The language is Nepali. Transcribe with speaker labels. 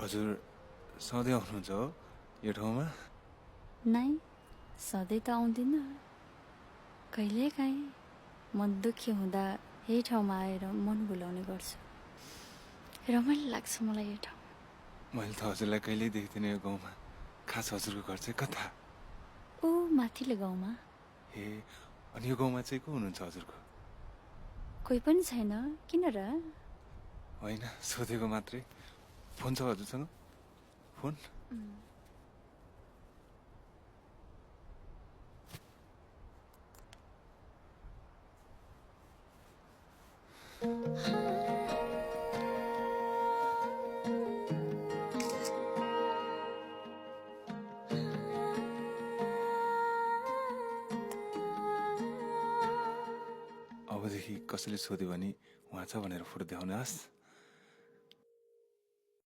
Speaker 1: हजुर सधैँ आउनुहुन्छ हो यो ठाउँमा?
Speaker 2: नै सधैँ त आउँदिनँ, कहिलेकाहीँ मन दुःखी हुँदा यही ठाउँमा आएर मन भुलाउने गर्छु। रमाइलो लाग्छ मलाई यो ठाउँ।
Speaker 1: मैले त हजुरलाई कहिल्यै देख्दिनँ यो गाउँमा। खास हजुरको घर चाहिँ कता?
Speaker 2: ओ माथिल्लो गाउँमा।
Speaker 1: ए अनि यो गाउँमा चाहिँ को हुनुहुन्छ हजुरको?
Speaker 2: कोही पनि छैन, किन र?
Speaker 1: होइन सोधेको मात्रै। फोन छ हजुरसँग? फोन? अबदेखि कसैले सोध्यो भने उहाँ छ भनेर फोटो देखाउनुहोस्।